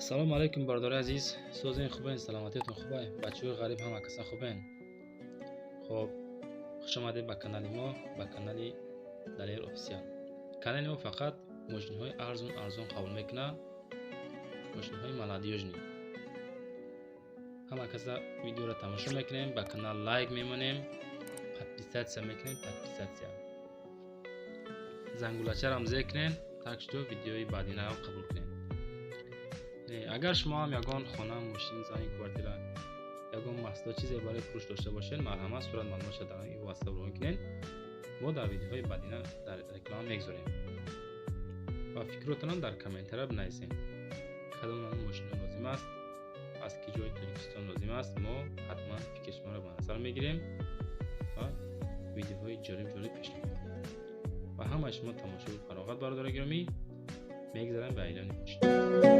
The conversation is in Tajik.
Салому алайкум, бародари азиз. Созен, хубен, саломатиятон хубай, бачаҳои ғариб ҳама каса хубен. Хоб, хуш омадед ба канали мо, ба канали Далер Офисиал. Канали мо фақат мошинҳои арзон арзон қабул мекунад, мошинҳои молодёжный. Ҳама каса видеоро тамошо мекунем, ба канал лайк мемонем, подписаться мекунем, подписаться, зангулачарам зер кунем, так что видеои баъдинаам қабул кунем. Агар шумо ҳам ягон хона, мошин, замин, квартира, ягон маҳсулот, чизе барои фурӯш дошта бошед, марҳамат, сурат маълумотша дар ин ватсап равон кунед. Мо дар видеоҳои баъдина дар реклама мегузорем ва фикротонам дар комментария бинависед, кадом намуд мошино лозим аст, аз ки ҷои Тоҷикистон лозим аст. Мо ҳатман фикри шуморо ба назар мегирем ва видеоҳои ҷолиб ҷолиб пешниҳод мекунем. Ва ҳамаи шумо тамошои фароғат, бародари гиромӣ. Мегзарем ба эълони мошин.